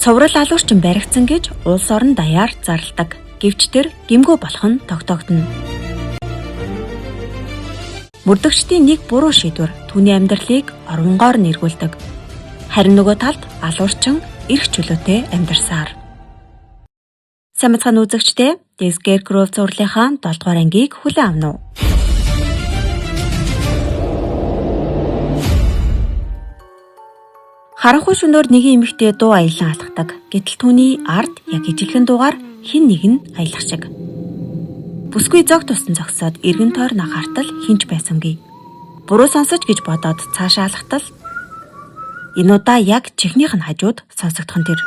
Цуврал алуурчин баригдсан гэж улс орон даяар зарладаг. Гэвч тэр гэмгүй болох нь тогтоогдоно. Мөрдөгчдийн нэг буруу шийдвэр түүний амьдралыг орвонгоор нэргүүлдэг. Харин нөгөө талд алуурчин эрх чөлөөтэй амьдарсаар. Сайн мэцхан үзэгчдээ, The Scarecrow цувралынхаа 7 дугаар ангийг хүлээн авна уу? Харанхуй шөнөөр нэгэн эмэгтэй дуу аялан алхдаг. Гэтэл түүний ард яг ижилхэн дуугаар хэн нэг нь аялах шиг. Бүсгүй зог тусан зогсоод эргэн тойрон анхаартал хинч байсангүй. Буруу сонсож гэж бодоод цаашаа алхтал энэ удаа яг чихнийх нь хажууд сонсогдох нь тэр.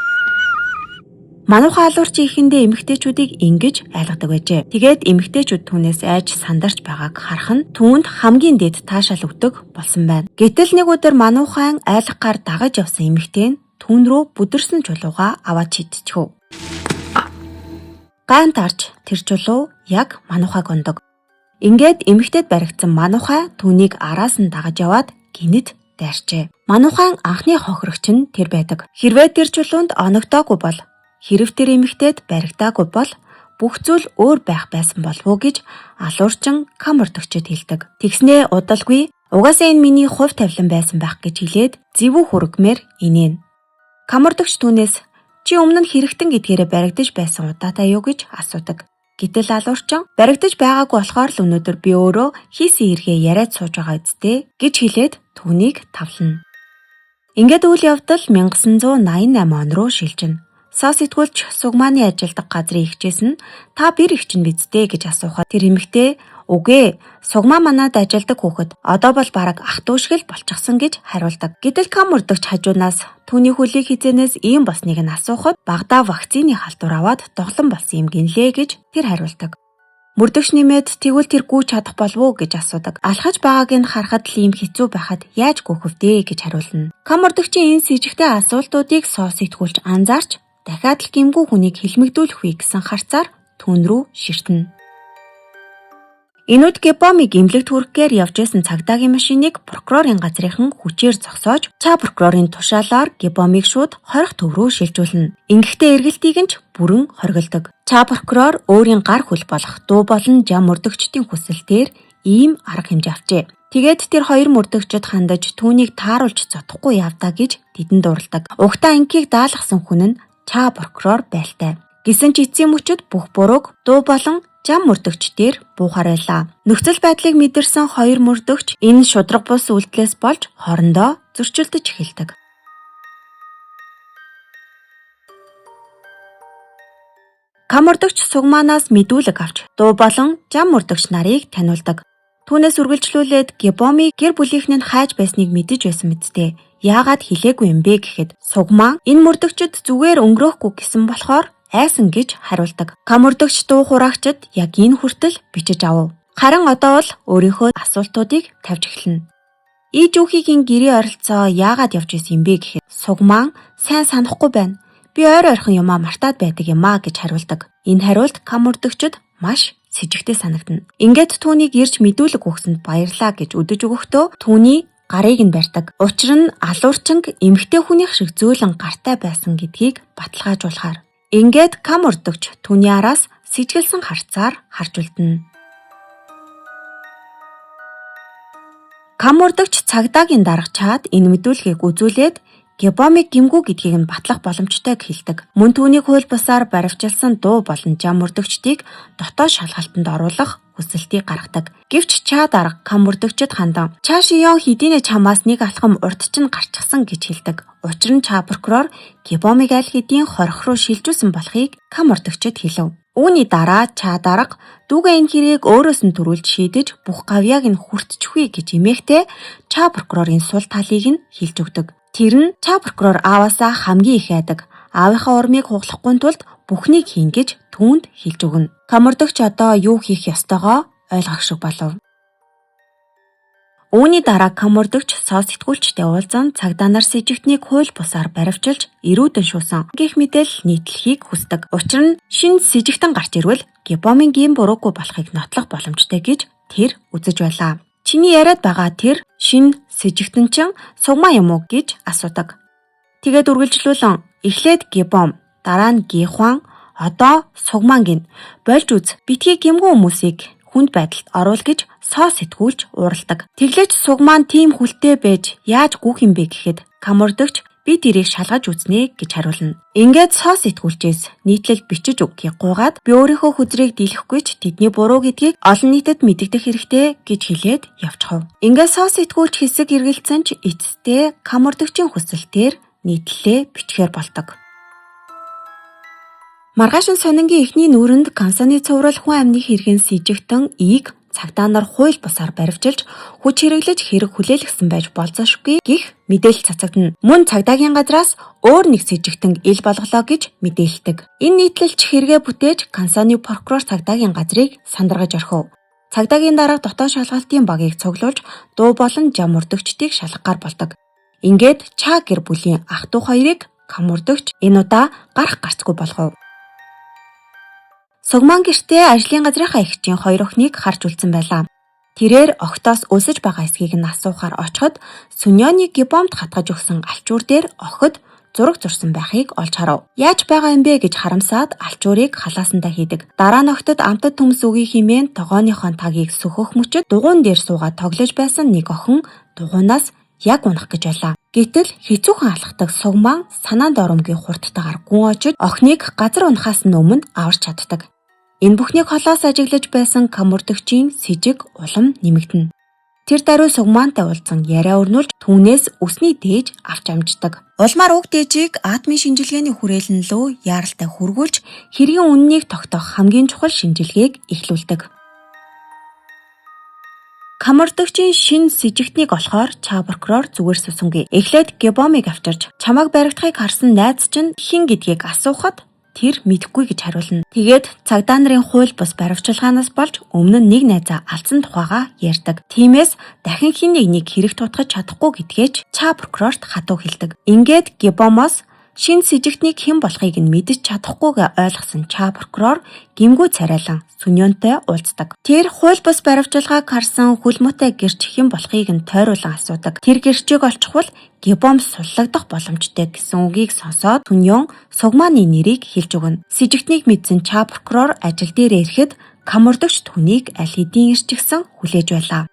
Мануухай алуурчин ихэндээ эмэгтэйчүүдийг ингэж айлгадаг байжээ. Тэгээд эмэгтэйчүүд түүнээс айж сандарч байгааг харах нь түүнд хамгийн дээд таашаал өгдөг болсон байна. Гэтэл нэг өдөр мануухайн айлгахаар дагаж явсан эмэгтэй нь түүн рүү бүдэрсэн чулуугаа аваад шидчихв. Гайн тарж тэр чулуу яг мануухайг ондог. Ингээд эмэгтэйд баригдсан мануухай түүнийг араас нь дагаж яваад гинэт дайрчээ. Мануухайн анхны хохирогч нь тэр байдаг. Хэрвээ тэр чулуунд оногдоогүй бол Хэрв тэр эмэгтэйд баригдаагүй бол бүх зүйл өөр байх байсан болов уу гэж алуурчин камердөгчөд хэлдэг. Тэгснээ удалгүй угаасаа энэ миний хувь тавилан байсан байх гэж хэлээд зэвүү хүргмээр инээн. Камердөгч түүнээс чи өмнө нь хэрэгтэн гэдгээрээ баригдаж байсан удаатай юу гэж асуудаг. Гэтэл алуурчин баригдаж байгаагүй болохоор л өнөөдөр би өөрөө хийсэн эргээ яриад сууж байгаа үсттэй гэж хэлээд түүнийг тавлана. Ингээд үйл явдал 1988 он руу шилжинэ. Соо сэтгүүлч Сугмааны ажилдаг газрын эгчээс нь та бэр эгч нь биз дээ гэж асуухад тэр эмэгтэй үгүй Сугмаа манад ажилдаг хүүхэд одоо бол бараг ах дүү шиг л болчихсон гэж хариулдаг. Гэтэл кам мөрдөгч хажуунаас түүний хөлийг хизээнээс ийм болсныг нь асуухад багадаа вакцины халдвар аваад доглон болсон юм гинлээ гэж тэр хариулдаг. Мөрдөгч нэмээд тэгвэл тэр гүйж чадах болов уу гэж асуудаг. Алхаж байгааг нь харахад л ийм хэцүү байхад яаж гүйх вэ гэж хариулна. Кам мөрдөгчийн энэ сэжигтэй асуултуудыг соо сэтгүүлч анзаарч дахиад л гэмгүй хүнийг хилмигдүүлэх вэ гэсэн харцаар түүн рүү ширтэнэ. Энүүд Гебомыг эмнэлэгт хүргэхээр явж байсан цагдаагийн машиныг прокурорын газрынхан хүчээр зогсоож, чаа прокурорын тушаалаар Гебомыг шууд хорих төв рүү шилжүүлнэ. Ингэхдээ эргэлтийг нь ч бүрэн хоригддог. Чаа прокурор өөрийн гар хөл болох дуу болон жам мөрдөгчдийн хүсэлтээр ийм арга хэмжээ авчээ. Тэгээд тэр хоёр мөрдөгчд хандаж түүнийг тааруулж зодохгүй явдаа гэж тэдэнд дурладаг. Угтаа инкийг даалгасан хүн нь чаа прокурор байлтай. Гэсэн ч эцсийн мөчөд бүх бурууг дуу болон жам мөрдөгч дээр буухаар байлаа. Нөхцөл байдлыг мэдэрсэн хоёр мөрдөгч энэ шударга бус үйлдэлээс болж хоорондоо зөрчилдөж эхэлдэг. Кам мөрдөгч Сугманаас мэдүүлэг авч дуу болон жам мөрдөгч нарыг таниулдаг. Түүнээс үргэлжлүүлээд Гебоми гэр бүлийнх нь хайж байсныг мэдэж байсан мэт дээ. Яагаад хэлээгүй юм бэ гэхэд Сугмаа энэ мөрдөгчд зүгээр өнгөрөөхгүй гэсэн болохоор айсан гэж хариулдаг. Кам мөрдөгч дуу хураагчид яг энэ хүртэл бичиж авав. Харин одоо бол өөрийнхөө асуултуудыг тавьж эхэлнэ. И жүүхийгийн гэрээ оролцоо яагаад явж исэн юм бэ гэхэд Сугмаа сайн санахгүй байна. Би ойр ойрхон юмаа мартаад байдаг юм аа гэж хариулдаг. Энэ хариулт кам мөрдөгчд маш сэжигтэй санагдана. Ингээд түүнийг ирж мэдүүлэг өгсөнд баярлаа гэж өдөж өгөхдөө түүний гарыг нь барьдаг. Учир нь алуурчинг эмэгтэй хүнийх шиг зөөлөн гартай байсан гэдгийг баталгаажуулахаар. Ингээд кам мөрдөгч түүний араас сэжиглэсэн харцаар харж үлдэнэ. Кам мөрдөгч цагдаагийн дарга чаад энэ мэдүүлгийг үзүүлээд Гебомыг гэмгүй гэдгийг нь батлах боломжтой хэлдэг. Мөн түүнийг хууль бусаар баривчилсан дуу болон жам мөрдөгчдийг дотоод шалгалтанд оруулах хүсэлтийг гаргадаг. Гэвч чаа дарга кам мөрдөгчд хандан Чаашиён хэдийнэ чамаас нэг алхам урд чинь гарчихсан гэж хэлдэг. Учир нь чаа прокурор Гебомыг аль хэдийн хорих руу шилжүүлсэн болохыг кам мөрдөгчд хэлв. Үүний дараа чаа дарга дүүгээ энэ хэрийг өөрөөс нь түрүүлж шийдэж бүх гавьяаг нь хүртчихвээ гэж эмээхтэй чаа прокурорын сул талыг нь хэлж өгдөг. Тэр нь чаа прокурор ааваасаа хамгийн их айдаг. Аавынхаа урмыг хуглахгүй тулд бүхнийг хийн гэж түүнд хэлж өгнө. Камердогч одоо юу хийх ёстойгоо ойлгох шиг болов. Үүний дараа камердогч соо сэтгүүлчтэй уулзан цагдаа нар сэжигтнийг хууль бусаар баривчилж эрүүдэн шуусан гэх мэдээлэл нийтлэхийг хүсдэг. Учир нь шинэ сэжигтэн гарч ирвэл Гебомын гин буруугүй болохыг нотлох боломжтой гэж тэр үзэж байлаа. Чиний яриад байгаа тэр шинэ сэжигтэн чинь Сугмаа юм уу гэж асуудаг. Тэгээд үргэлжлүүлэн Эхлээд Гибом, дараа нь Гихуан, одоо Сугман гин. Болж үз, битгий гэмгүй хүмүүсийг хүнд байдалд оруул гэж соо сэтгүүлж ууралдаг. Тэглээч Сугман тийм хүлтэй байж яаж гүөх юм бэ гэхэд Камурдагч би тэрийг шалгаж үзнэ гэж хариулна. Ингээд соо сэтгүүлчээс нийтлэл бичиж өгөхийг гуйгаад би өөрийнхөө хөзрийг дийлэхгүй ч тэдний буруу гэдгийг олон нийтэд мэдэгдэх хэрэгтэй гэж хэлээд явчихав. Ингээд соо сэтгүүлч хэсэг эргэлцсэн ч эцэстээ Камурдагчийн хүсэлтээр нийтлэлээ бичгээр болдог. Маргааш нь сонингийн эхний нүүрэнд Кансаны цуврал хүн амны хэрхэн сэжигтэн ийг цагдаа нар хууль бусаар баривчилж хүч хэрэглэж хэрэг хүлээлгэсэн байж болзошгүй гих мэдээлэл цацагдана. Мөн цагдаагийн газраас өөр нэг сэжигтэн ил болголоо гэж мэдээлдэг. Энэ нийтлэлч хэрэгээ бүтээж Кансаны прокурор цагдаагийн газрыг сандаргаж орхив. Цагдаагийн дарга дотоод шалгалтын багийг цуглуулж дуу болон жам мөрдөгчдийг шалгахаар болдог. Ингээд Ча гэр бүлийн ах дүү хоёрыг Камурдагч энэ удаа гарах гарцгүй болгов. Сугман гэртээ ажлын газрынхаа эгчийн хоёр охиныг харж үлдсэн байлаа. Тэрээр огтоос өлсөж байгаа эсхийг нь асуухаар очиход Сүньёны Гибомд хатгаж өгсөн альчуур дээр охид зураг зурсан байхыг олж харав. Яаж байгаа юм бэ гэж харамсаад альчуурыг халаасандаа хийдэг. Дараа нь охидод амтад төмс өгье хэмээн тогооныхоо тагийг сөхөх мөчөд дугуйн дээр суугаад тоглож байсан нэг охин дугуйнаас яг унах гэж байлаа. Гэтэл хэцүүхэн алхдаг Сугман санаан доромгийн хурдтайгаар гүн очиж охиныг газар унахаас нь өмнө аварч чаддаг. Энэ бүхнийг холоос ажиглаж байсан Камурдагчийн сэжиг улам нэмэгдэнэ. Тэр даруй Сугмаантай уулзан яриа өрнүүлж түүнээс үсний дээж авч амждаг. Улмаар уг дээжийг атомын шинжилгээний хүрээлэн лүү яаралтай хүргүүлж хэргийн үннийг тогтоох хамгийн чухал шинжилгээг эхлүүлдэг. Камурдагчийн шинэ сэжигтнийг олохоор Ча прокурор зүгээр сүсэнгүй. Эхлээд Гебомыг авчирч чамайг баригдахыг харсан найз чинь хэн гэдгийг асуухад тэр мэдэхгүй гэж хариулна. Тэгээд цагдаа нарын хууль бус баривчилгаанаас болж өмнө нь нэг найзаа алдсан тухайгаа ярьдаг. Тиймээс дахин хэн нэгнийг хэрэг тутгаж чадахгүй гэдгээ ч Ча прокурорт хатуу хэлдэг. Ингээд Гебомоос шинэ сэжигтнийг хэн болохыг нь мэдэж чадахгүйгээ ойлгосон Ча прокурор гэмгүй царайлан Сүньёнтой уулздаг. Тэр хууль бус баривчилгааг харсан хүлмөтэй гэрч хэн болохыг нь тойруулан асуудаг. Тэр гэрчийг олчихвол Гебом суллагдах боломжтой гэсэн үгийг сонсоод Сүньён Сугманы нэрийг хэлж өгнө. Сэжигтнийг мэдсэн Ча прокурор ажил дээр ирэхэд Камурдагч түүнийг аль хэдийн ирчихсэн хүлээж байлаа.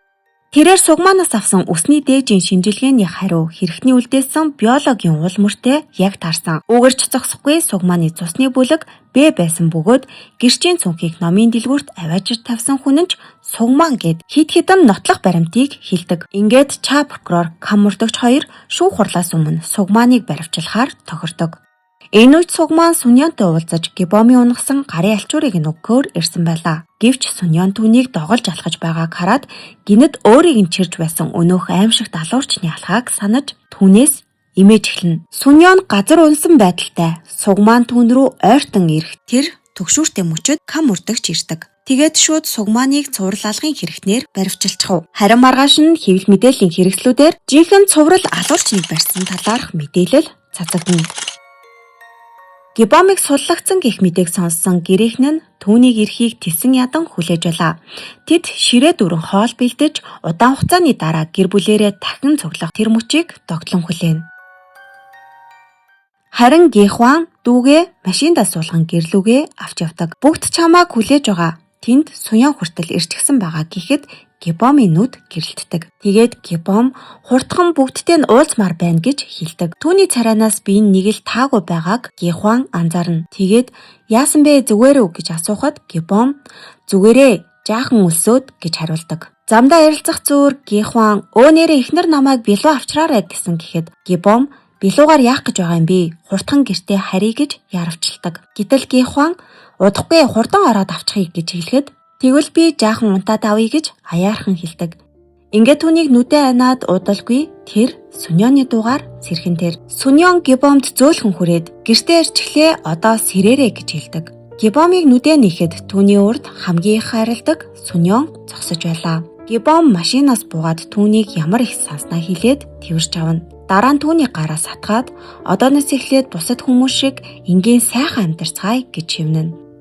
Тэрээр Сугманаас авсан үсний дээжийн шинжилгээний хариу хэрэгтний үлдээсэн биологийн уул мөртэй яг таарсан. Үүгэрч зогсохгүй Сугманы цусны бүлэг Б байсан бөгөөд гэрчийн цүнхийг номын дэлгүүрт аваачир тавьсан хүн нь ч Сугман гэд хэд хэдэн нотлох баримтыг хэлдэг. Ингээд Ча прокурор Камурдагч хоёр шүүх хурлаас өмнө Сугманыг баривчлахаар тохирдог. Энэ үед Сугман Сүньёнтой уулзаж Гебомын унгасан гарын альчуурыг нь өгөхөөр ирсэн байлаа. Гэвч Сүньён түүнийг доголж алхаж байгааг хараад гинэд өөрийг нь чирж байсан өнөөх аимшигт алуурчны алхааг санаж түүнээс имэж эхэлнэ. Сүньён газар унсан байдалтай Сугман түүн рүү ойртон ирэх тэр төгшүүртэй мөчөд Кам үрдэгч ирдэг. Тэгээд шууд Сугманыг цуврал алгын хэрэгтнэр баривчилчихв. Харин маргааш нь хэвлэл мэдээллийн хэрэгслүүдээр жинхэнэ цуврал алуурчныг барьсан талаарх мэдээлэл цацагдана. Гебомыг суллагдсан гэх мэтээг сонссон гэрийнхэн нь түүнийг эрхийг тэсэн ядан хүлээж байлаа. Тэд ширээ дүүрэн хоол бэлдэж удаан хугацааны дараа гэр бүлээрээ дахин цуглах тэр мөчийг догтлон хүлээнэ. Харин Гехуан дүүгээ машиндаа суулган гэрлүүгээ авч явдаг. Бүгд чамааг хүлээж байгаа. Тэнд Суян хүртэл ирчихсэн байгаа гэхэд Гебомын нүд гэрэлтдэг. Тэгээд Гебом хурдхан бүгдтэй нь уулзмаар байна гэж хэлдэг. Түүний царайнаас би нэг л таагүй байгааг Гехуан анзаарна. Тэгээд яасан бэ зүгээр үү гэж асуухад Гебом зүгээрээ жаахан өлсөөд гэж хариулдаг. Замдаа ярилцах зөөр Гехуан өө нэрээ эхнэр намайг билүү авчраарай гэсэн гэхэд Гебом билүүгаар яах гэж байгаа юм бэ? Хурдхан гэртээ харъя гэж яарвчилдаг. Гэтэл Гехуан удахгүй хурдан ороод авчихъя гэж хэлэхэд тэгвэл би жаахан унтаад авъя гэж аяархан хэлдэг. Ингээд түүнийг нүдэ аниад удалгүй тэр Сүньёны дуугаар сэрхэн тэр. Сүньён Гебомд зөөлхөн хүрээд гэртээ ирчихлээ одоо сэрээрэй гэж хэлдэг. Гебомыг нүдэ нээхэд түүний урд хамгийн их хайрладаг Сүньён зогсож байлаа. Гебом машинаас буугаад түүнийг ямар их санснаа хэлээд тэрч авна. Дараа нь түүний гараа сатгаад одооноос эхлээд бусад хүмүүс шиг энгийн сайхан амьдарцгаая гэж шивнэнэ.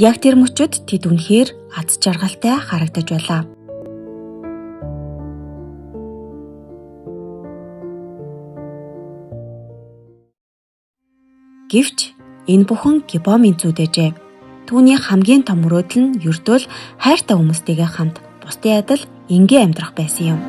Яг тэр мөчөд тэд үнэхээр аз жаргалтай харагдаж байлаа. Гэвч энэ бүхэн Гибомын зүйдэжээ. Түүний хамгийн том мөрөөдөл нь ердөө л хайртай хүмүүстэйгээ хамт бусдын адил энгийн амьдрах байсан юм.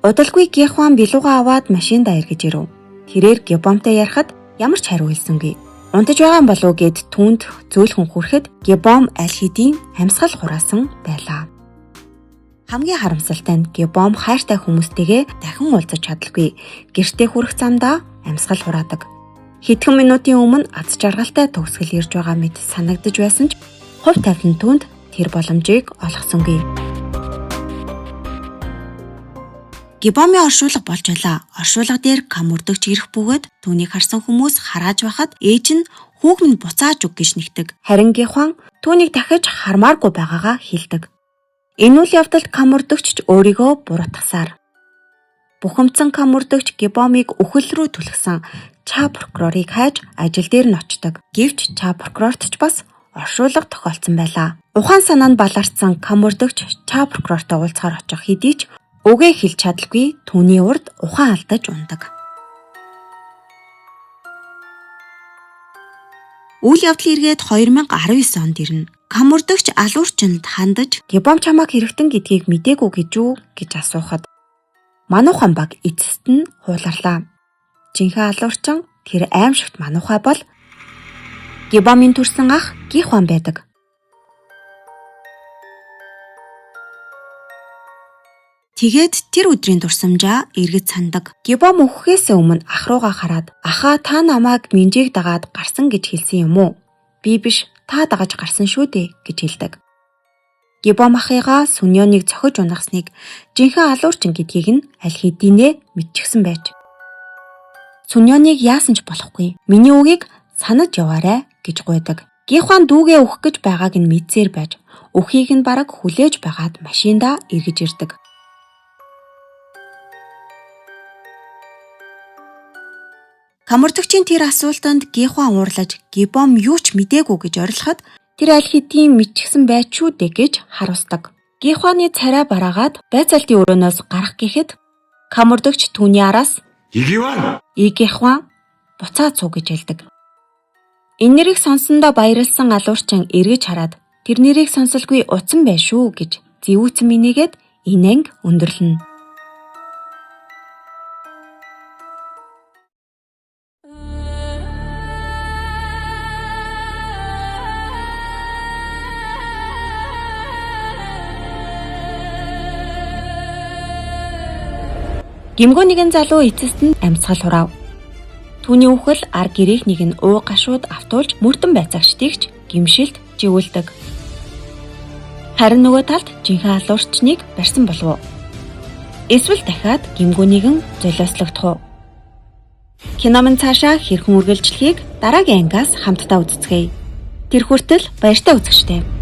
Удалгүй Гихуан билугаа аваад машиндаа эргэж ирэв. Тэрээр Гибомтой ярихад ямар ч хариу хэлсэнгүй. Унтаж байгаа юм болов уу гэд түүнд зөөлхөн хүрэхэд Гибом аль хэдийн амьсгал хураасан байлаа. Хамгийн харамсалтай нь Гибом хайртай хүмүүстэйгээ дахин уулзах чадалгүй. Гэртээ хүрэх замдаа амьсгал хураадаг. Хэдхэн минутын өмнө аз жаргалтай төгсгөл ирж байгаа мэт санагдаж байсан ч хувь тавилан түүнд тэр боломжийг олгосонгүй. Гибомын оршуулга болж байлаа. Оршуулга дээр камүрдэгч ирэх бөгөөд түүнийг харсан хүмүүс харааж байхад ээж нь хүүг минь буцааж өг гэж нэгдэг. Харин Гихуан түүнийг дахиж хармааргүй байгаагаа хэлдэг. Энэ үйл явдалд камүрдэгч ч өөрийгөө буруутгасаар. Бухимдсан камүрдэгч Гибомыг үхэл рүү түлхсэн Ча прокурорыг хайж ажил дээр нь очдог. Гэвч Ча прокурорт ч бас оршуулга тохиолдсон байлаа. Ухаан санаа нь баларсан камүрдэгч Ча прокурортой уулзахаар очих хэдий ч үгээ хэлж чадалгүй түүний урд ухаан алдаж унадаг. Үйл явдал эргээд 2019 онд ирнэ. Камүрдэгч алуурчинд хандаж Гибом чамайг хэрэгтэн гэдгийг мдээгүй гэж үү гэж асуухад мануухан баг эцэст нь хууларлаа. Жинхэнэ алуурчин тэр аимшигт мануухай бол Гибомын төрсэн ах Гихуан байдаг. Тэгээд тэр өдрийн дурсамжаа эргэж сандаг. Гибом үхэхээс өмнө ах руугаа хараад "Ахаа, та намайг Минжийг дагаад гарсан гэж хэлсэн юм уу? Би биш, та дагаж гарсан шүү дээ" гэж хэлдэг. Гибом ахыгаа Сүньоныг цохиж унагасныг жинхэнэ алуурчин гэдгийг нь аль хэдийнэ мэдчихсэн байж. Сүньоныг яасан ч болохгүй. Миний үгийг санаж яваарай гэж гуйдаг. Гихуан дүүгээ өгөх гэж байгааг нь мэдсээр байж, өхийг нь бараг хүлээж байгаад машиндаа эргэж ирдэг. Камүрдэгчийн тэр асуултанд Гихуан уурлаж Гибом юу ч мдээгүй гэж орилоход тэр аль хэдийн мэдчихсэн байж шүү дээ гэж харуулдаг. Гихуаны царай бараагаад байцаалтын өрөөнөөс гарах гэхэд камүрдэгч түүний араас "Игиван! Игихуан, буцаад суу" гэж хэлдэг. Энэ нэрийг сонссондоо баярлсан алуурчин эргэж хараад тэр нэрийг сонсолгүй утсан байх шүү гэж зэвүүцэн минийгээд энэ анги өндөрлөнө. Гэмгүү нэгэн залуу эцэст нь амьсгал хураав. Түүний үхэл ар гэрийнхнийг нь уу гашууд автуулж мөрдөн байцаагчдыг ч гэмшилд живүүлдэг. Харин нөгөө талд жинхэнэ алуурчныг барьсан болов уу? Эсвэл дахиад гэмгүү нэгэн золиослогдох уу? Кино минь цаашаа хэрхэн үргэлжлэхийг дараагийн ангиас хамтдаа үздэцгээе. Тэр хүртэл баяртай үзэгчтэй.